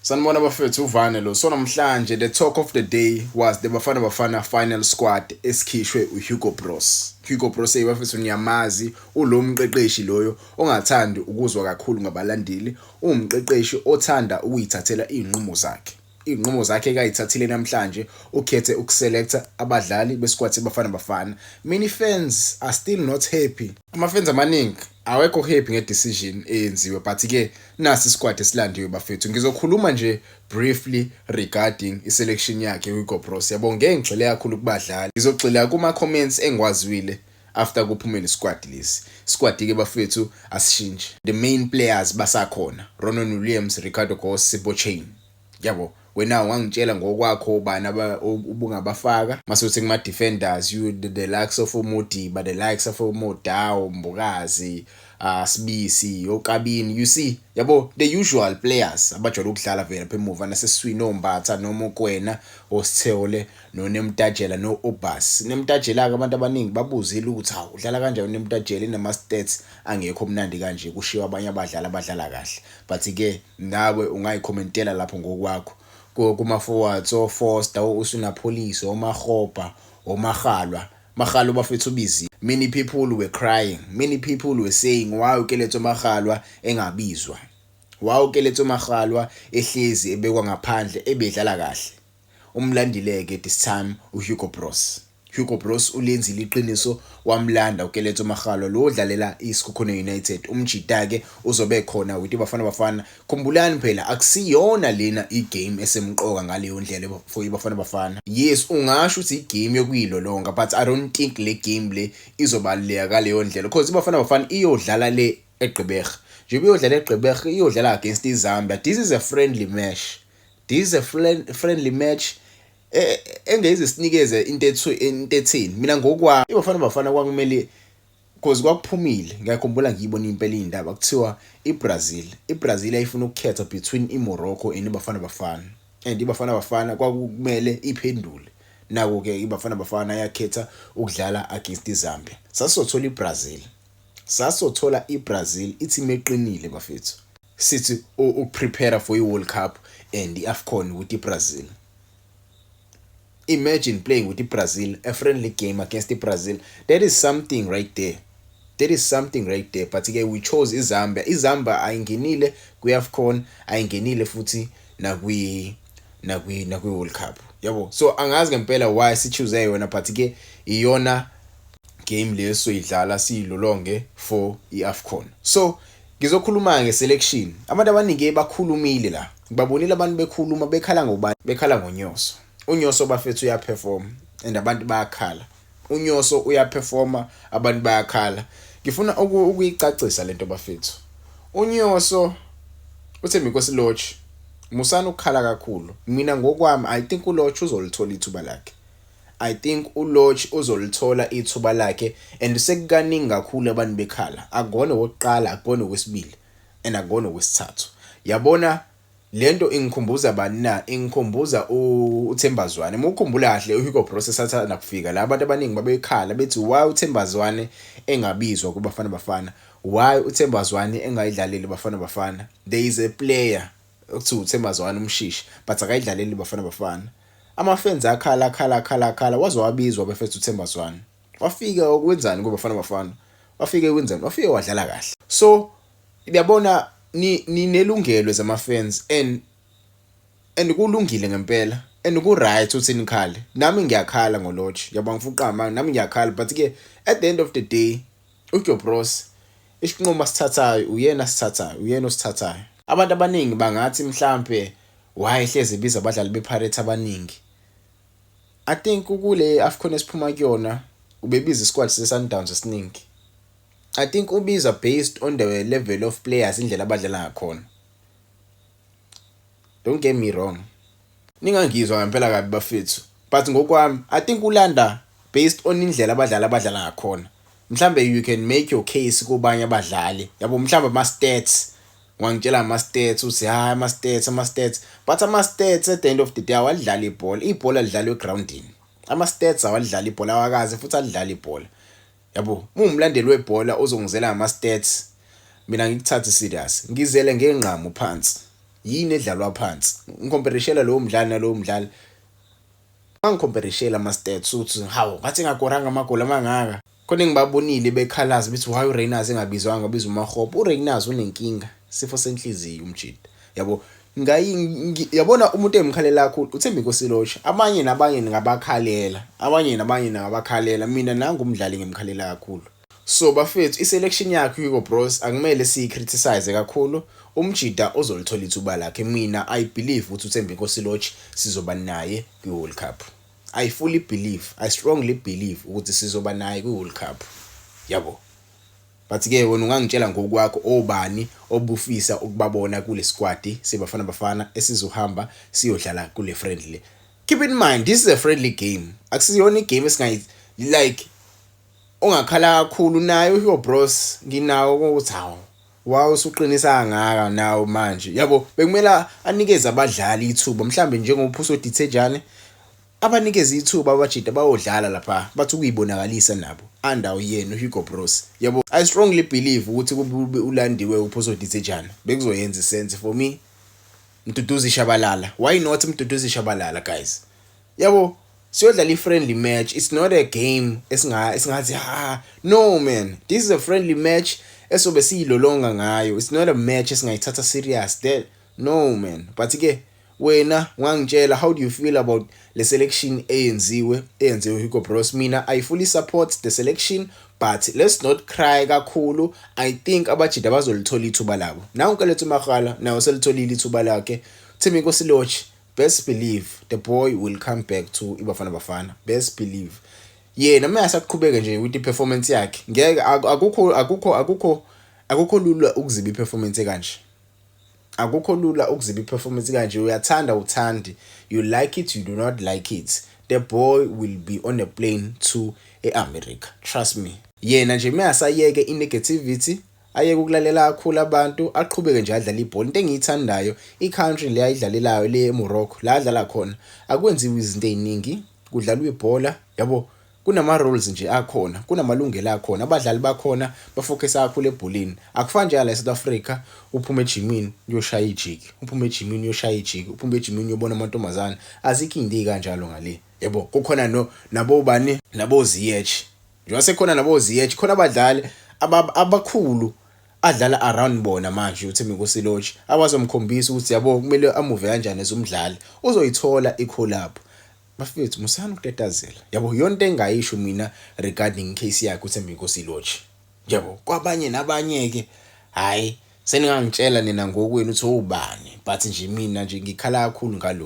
Sanibona bafethu, uvane lo. So namhlanje the talk of the day was the Bafana Bafana final squad esikhishwe uHugo Broos. Hugo Broos, hey bafethu, niyamazi ulo mqeqeshi loyo ongathandi ukuzwa kakhulu ngabalandeli, uwumqeqeshi othanda ukuyithathela izinqumo zakhe. Izinqumo zakhe kayithathile namhlanje, ukhethe ukuselecta abadlali besquad seBafana Bafana. Many fans are still not happy. Ama-fans amaningi awekho happy nge-decision eyenziwe, but ke nasi isquad esilandiwe bafethu. Ngizokhuluma nje briefly regarding i-selection yakhe uHugo Broos. Yabo, ngeke ngigxile kakhulu kubadlali. Ngizogxila kuma comments engiwazwile after kuphume le squad lesi. Squad ke bafethu asishintshi. The main players basakhona. Ronwen Williams, Ricardo Goss, Sipho Chaine. Yabo, wena ungangitshela ngokwakho ubani ubungabafaka mase kuma defenders, you the likes of uModiba, the likes of uModao, Mbokazi, Sibisi, oKabini, you see, yabo, the usual players abajwayele ukudlala vele lapha emuva naseswini, oMbatha noMokwena, oSithole noNemtajela no-Obas. Nemtajela ke abantu abaningi babuzile ukuthi hawu, udlala kanjani uNemtajela inama stats angekho mnandi kanje, kushiwo abanye abadlali abadlala kahle, but ke nawe ungayikhomentela lapho ngokwakho. Kuma forwards, oFoster, o-Oswin Appollis, oMakgopa, oMakgalwa. Makgalwa bafethu busy. Many people were crying, many people were saying, why uKeletso Makgalwa engabizwa? Why uKeletso Makgalwa ehlezi ebekwa ngaphandle ebedlala kahle? Umlandile ke this time uHugo Broos. Hugo Broos ulenzile iqiniso, wamlanda uKeletso Makgalwa lo odlalela iSekhukhune United. Umjita ke uzobe khona with iBafana Bafana. Khumbulani phela, akusiyona lena igame esemqoka ngaleyo ndlela for iBafana Bafana. Yes, ungasho ukuthi igame yokuyilolonga, but I don't think le game le izobaluleka ngaleyo ndlela because iBafana Bafana iyodlala le eGqeberha. Njengoba iyodlala eGqeberha, iyodlala against iZambia. This is a friendly match. This is a friendly match engeze sinikeze into ethu into ethini. Mina ngokwami, iBafana Bafana kwakumele, because kwakuphumile, ngiyakhumbula ngiyibona impela indaba kuthiwa iBrazil ayifuna ukukhetha between iMorocco and iBafana Bafana, and iBafana Bafana kwakumele iphendule. Nako ke iBafana Bafana yakhetha ukudlala against iZambia. Sasizothola iBrazil, sasothola iBrazil, i-team eqinile bafethu. Sithi ukuprepare for iWorld Cup and iAfcon with iBrazil. Imagine playing with iBrazil, a friendly game against iBrazil. That is something right there, that is something right there. But ke we chose iZambia. iZambia ayingenile kwiAfcon, ayingenile futhi nakwi World Cup, yabo. So angazi ngempela why si choose yona, but ke iyona game leyo soyidlala siyilolonge for iAfcon. So ngizokhuluma ngeselection. Abantu abaningi bakhulumile la, ngibabonile abantu bekhuluma, bekhala ngobani? Bekhala ngoNyhoso. UNyhoso bafethu uyaperform and abantu bayakhala. UNyhoso uyaperforma, abantu bayakhala. Ngifuna ukuyicacisa lento bafethu. UNyhoso, uThembinkosi Lorch, musana ukukhala kakhulu. Mina ngokwami, I think uLorch uzolithola ithuba lakhe. I think uLorch uzolithola ithuba lakhe, and sekukaningi kakhulu abantu bekhala. Akukona okokuqala, akukona okwesibili and akukona okwesithathu. Yabona lento ingikhumbuza bani na? Ingikhumbuza uThemba Zwane. Uma ukhumbula kahle, uHugo Broos esathanda kufika la, abantu abaningi babekhala bethi why uThemba Zwane engabizwa kuBafana Bafana, why uThemba Zwane engayidlaleli Bafana Bafana? There is a player okuthiwa uThemba Zwane umshishi, but akayidlaleli Bafana Bafana. Ama-fans akhala, akhala, akhala, akhala, waze wabizwa bafethu uThemba Zwane. Wafika wenzani kuBafana Bafana? Wafike wenzani? Wafike wadlala kahle. So uyabona, ni ninelungelo zama-fans and kulungile ngempela and ku right uthi nikhale. Nami ngiyakhala ngoLorch, yabo, ngifuqa manje, nami ngiyakhala, but ke at the end of the day uHugo Broos isinqumo asithathayo uyena sithathayo, uyena osithathayo. Abantu abaningi bangathi mhlambe why hleze ibiza abadlali bePirates abaningi. I think kule AFCON esiphuma kuyona ubebiza isquad seSundowns esiningi. I think ubiza based on the level of players, indlela abadlala ngakhona. Don't get me wrong, ningangizwa ngempela kabi bafethu, but ngokwami I think ulanda based on indlela abadlali abadlala ngakhona. Mhlambe you can make your case kubanye abadlali, yabo, mhlambe ama stats, ungangitshela ama stats uthi hayi, ama stats, ama stats, but ama stats at the end of the day awadlali ibhola. Ibhola lidlalwa egroundini. Ama stats awadlali ibhola, awakaze futhi alidlala ibhola, yabo. Uma umlandeli webhola uzongizela ngama stats, mina ngikuthathe serious, ngizele ngenqamu phansi. Yini edlalwa phansi? Ngicompareishela lowo mdlali nalowo mdlali. Mangicompareishela ama-stats uthi hawu, ngathi engakoranga amagoli amangaka. Khona engibabonile bekhalaza bethi why uRayners engabizwanga, bizwa uMakgopa. URayners unenkinga, sifo senhliziyo umjida. Yabo, ngayi yabona umuntu engimkhalela kakhulu uThembinkosi Lorch. Abanye nabanye ngabakhalela, abanye nabanye ngabakhalela. Mina nangu umdlali engimkhalela kakhulu. So bafethu, i-selection yakhe Hugo Broos akumele siyi-criticize kakhulu. Umjida ozolithola ithuba lakhe. Mina I believe ukuthi uThembinkosi Lorch sizoba naye kwi-World Cup. I fully believe, I strongly believe ukuthi sizoba naye kwi-World Cup. Yabo. But ke wena ungangitshela ngokwakho, obani obufisa ukubabona kule squad seBafana Bafana esizohamba siyodlala kule friendly? Keep in mind, this is a friendly game. Akusiyona igame esingayi like ongakhala kakhulu nayo Hugo Broos. Nginawo ukuthi hawo, wow, usuqinisa kangaka nawo manje. Yabo, bekumele anikeze abadlali ithuba, mhlambe njengoPhuso Dithejane, abanikeze ithuba abajida bayodlala lapha, bathi ukuyibonakalisa nabo andawo yena uHugo Broos. Yabo, I strongly believe ukuthi kube ulandiwe uPhuso Dithejane bekuzoyenza sense for me. Mduduzi Shabalala, why not Mduduzi Shabalala, guys? Yabo, siyodlala i-friendly match. It's not a game esingathi ah, no man, this is a friendly match esobe siyilolonga ngayo. It's not a match esingayithatha serious that, no man. But ke wena ungangitshela, how do you feel about le selection eyenziwe Hugo Broos? Mina I fully support the selection, but let's not cry kakhulu. I think abajida bazolithola ithuba labo. Nawu Nkeletso Makgala nawo selitholile ithuba lakhe. Thembinkosi Lorch, best believe the boy will come back to iBafana Bafana. Best believe yena uma asaqhubeka nje with i-performance yakhe, ngeke akukho lula ukuziba i-performance kanje. Akukho lula ukuziba i-performance kanje. Uyathanda uthandi, you like it, you do not like it, the boy will be on a plane to e-America, trust me. Yena nje mayasayeke i-negativity, ayeke ukulalela kakhulu abantu, aqhubeke nje adlale ibhola. Into engiyithandayo, i-country le ayidlalelayo le eMorocco, la adlala khona, akwenziwa izinto eziningi, kudlalwa ibhola. Yabo, kunama-rules nje akhona, kunamalungelo akhona, abadlali bakhona bafocus kakhulu ebholeni. Akufani nje la eSouth Africa, uphume ejimini uyoshaya ijiki, uphume ejimini uyoshaya ijiki, uphume ejimini uyobona amantombazane. Azikho izinto ey'kanjalo ngale. Yabo, kukhona no nabo bani, nabo Ziyech, njengoba sekhona nabo Ziyech khona, abadlali abakhulu adlala around bona manje uThembinkosi Lorch, abazomkhombisa ukuthi yabo kumele amuve kanjani as umdlali. Uzoyithola i-call up, bafethu, musani ukutetazela. Yabo, yonke into engayisho mina regarding case yakhe uThembinkosi Lorch. Yabo, kwabanye nabanye ke, hayi, seningangitshela nina ngokwenu ukuthi ubani, but nje mina nje ngikhala kakhulu ngalo.